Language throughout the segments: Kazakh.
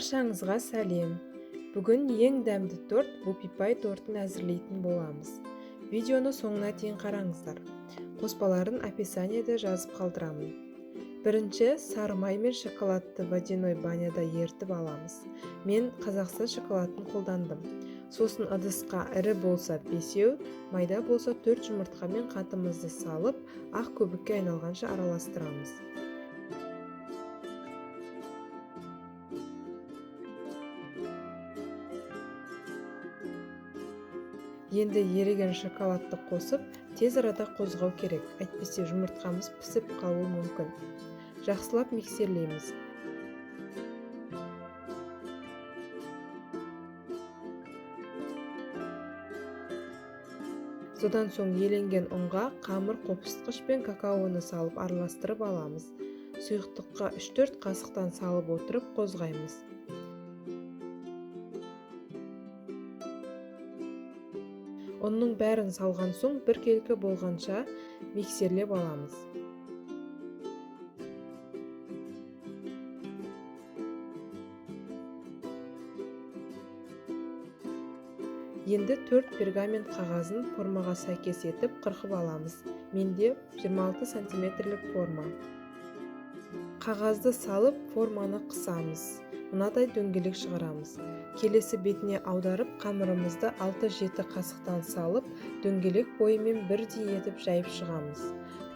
Баршаңызға сәлем. Бүгін ең дәмді торт Вупи-пай тортын әзірлейтін боламыз. Видеоны соңына дейін қараңыздар. Қоспаларын описаниеде жазып қалдырамын. Бірінші сары май мен шоколадты водяной баняда ерітіп аламыз. Мен Қазақстан шоколадын қолдандым. Сосын ыдысқа ірі болса 5, майда болса 4 жұмыртқа мен қатымызды салып, ақ көбікке айналғанша араластырамыз. Енді еріген шоколадты қосып, тез арада қозғау керек, әйтпесе жұмыртқамыз пісіп қалуы мүмкін. Жақсылап миксерлейміз. Содан соң еленген ұнға қамыр қопсытқыш пен какаоны салып араластырып аламыз. Сұйықтыққа 3-4 қасықтан салып отырып қозғаймыз. Ұнның бәрін салған соң біркелкі болғанша миксерлеп аламыз. Енді 4 пергамент қағазын формаға сәйкес етіп қырқып аламыз. Менде 26 сантиметрлік форма. Қағазды салып форманы қысамыз. Мынадай дөңгелек шығарамыз. Келесі бетіне аударып қамырымызды 6-7 қасықтан салып, дөңгелек бойымен бірдей етіп жайып шығамыз.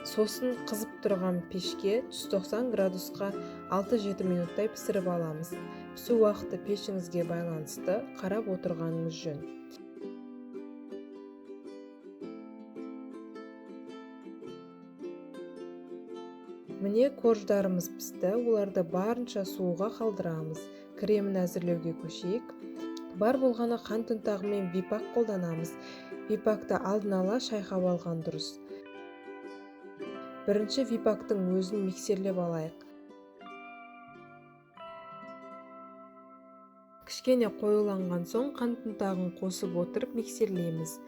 Сосын қызып тұрған пешке 190 градусқа 6-7 минуттай пісіріп аламыз. Пісу уақыты пешіңізге байланысты, қарап отырғаныңыз жөн. Міне корждарымыз пісті, оларды барынша суға қалдырамыз. Кремін әзірлеуге көшейік. Бар болғаны қант ұнтағы мен випак қолданамыз. Випакты алдын ала шайқап алған дұрыс. Бірінші випактың өзін миксерлеп алайық. Кішкене қоюланған соң қант ұнтағын қосып отырып миксерлейміз.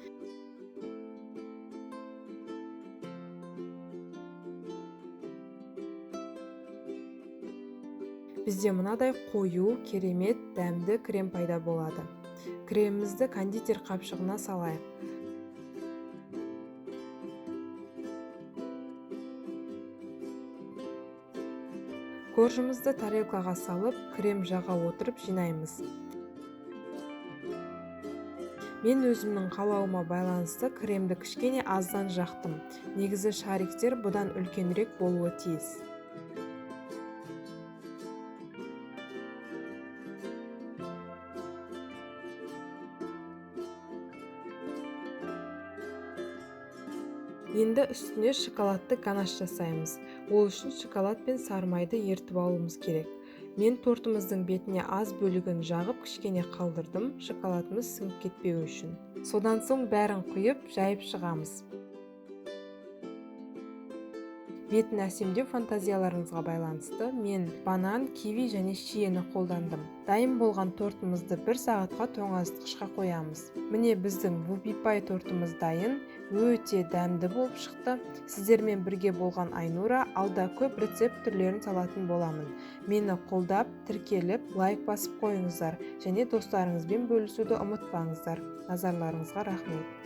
Бізде мынадай қою, керемет, дәмді крем пайда болады. Кремімізді кондитер қапшығына салайық. Коржымызды тарелкаға салып, крем жаға отырып жинаймыз. Мен өзімнің қалауыма байланысты кремді кішкене аздан жақтым. Негізі шариктер бұдан үлкенірек болуы тиіс. Енді үстіне шоколадты ганаш жасаймыз. Ол үшін шоколад пен сары майды ерітіп алуымыз керек. Мен тортымыздың бетіне аз бөлігін жағып кішкене қалдырдым, шоколадымыз сіңіп кетпеуі үшін. Содан соң бәрін құйып, жайып шығамыз. Бетін әсемдеу фантазияларыңызға байланысты мен банан, киви және шиені қолдандым. Дайын болған тортымызды 1 сағатқа тоңазытқышқа қоямыз. Міне біздің Вупи-пай тортымыз дайын, өте дәмді болып шықты. Сіздермен бірге болған Айнура, алда көп рецепт түрлерін салатын боламын. Мені қолдап, тіркеліп, лайк басып қойыңыздар және достарыңызбен бөлісуді ұмытпаңыздар. Назарларыңызға рахмет.